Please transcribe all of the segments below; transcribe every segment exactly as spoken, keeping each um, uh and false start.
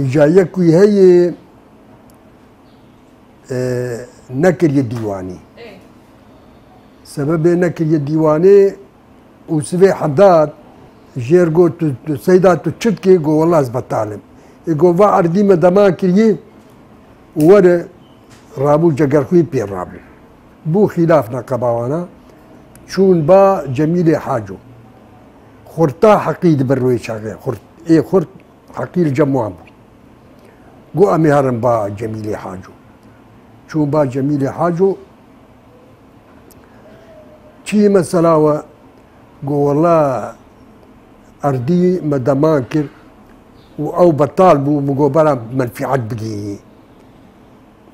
Îca yek wî heye, e, nekiriye dîwanî. Ê. Sebebê nekiriye dîwanê û sivê Hedad jêr got, "Tu, tu Seyda, tu çi dikê?" Got, "Wela ez betal im." Ê got, "Va erdî me deman kiriye û were." Rabû Cegerxwîn pê rabû. Bû xîlaf neqeba wana. Çûn ba Cemîlê Haco. Xurta heqî di bir wê çaxê. Xurt, ê xurt heqî li cem wan bû. Got, "Em ê herin ba Cemîlê Haco." Çûn ba Cemîlê Haco. "Çi ye mesela we?" Got, "Wela erdî me deman kir û ew betal bû, min got bera menfîet bigihî."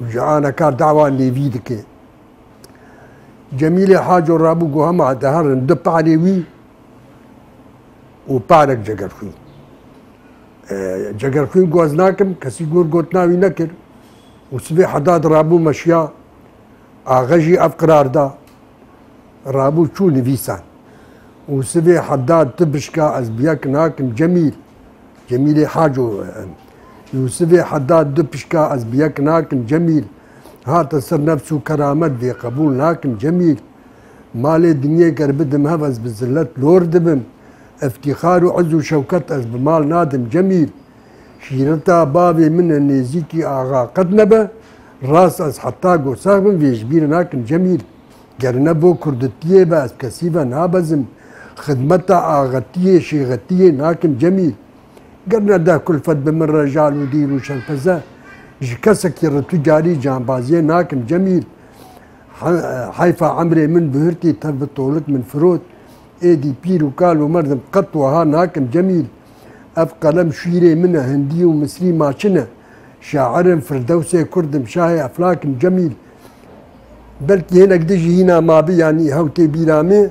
Û ji ana kar dawa nêvî dike. Cemîlê Haco rabû got, "Hema diherin du parê wî û parek Cegerxwîn." E, Cegerxwîn got, "Ez nakim." Kesî gur gotina wî nekir. Û sibê Hedad rabû meşiya. Axe jî ev qirar da. Rabû çû nivîsan. Û sibê Hedad, "Tu bişka ez bi yek nakim Cemîl." Cemîlê Haco, em. Yûsifê Hedad, "Du pişka ez bi yek nakim Cemîl. Hate ser nefs û keramet vê qebûl nakim Cemîl. Malê dinyê ger bidim hev ez bi zillet lor dibim. Îftîxar û iz û şewket ez bi mal nadim Cemîl. Şîreta bavê min e nêzîkî axa qet nebe. Rast ez heta go sax bim vê ji bîr nakim Cemîl. Ger ne bo kurditiyê be ez kesî ve nabezim. Xidmeta axetiyê şêxetiyê nakim Cemîl. Ger ne deh kulfet bi min re jal û dîr û şerpeze, ji kesekî re tu carî cambaziyê nakim Cemîl. He-, heyfa emrê min bihurtî tev bi tolik min firot. Êdî pîr û kal û merdim qet wiha nakim Cemîl. Ev qelem şûrê min e, hindî û misrî maçin e. Şairim Firdewsê Kurd im, şahê eflak im Cemîl." Belkî hinek din jî hîna mabî, yanî hew tê bîra me.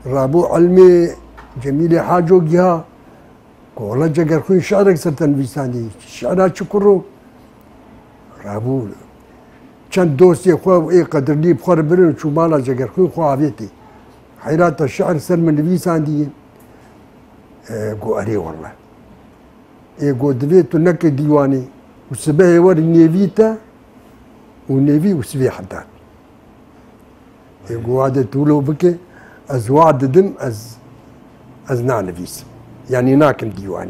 Rabû ilmê Cemîlê Haco giha. Got, "Wele Cegerxwîn şi'rek ser te nivîsandî. Şi'ra çi kuro?" Rabû çend dostê xwe û ê qedirlî bi xwe re birin û çû mala Cegerxwîn xwe avêtê. "Heyra te şi'r ser min nivîsandiye?" E, got, "Erê wele." Ê got, "Divê tu neke dîwanê û sibehê werî nêvî te û nêvî û sibê Hedad." Ê got, "Wade tu wilo bike, ez wad didim, ez, ez nanivîsim. Yanî nakim dîwanî."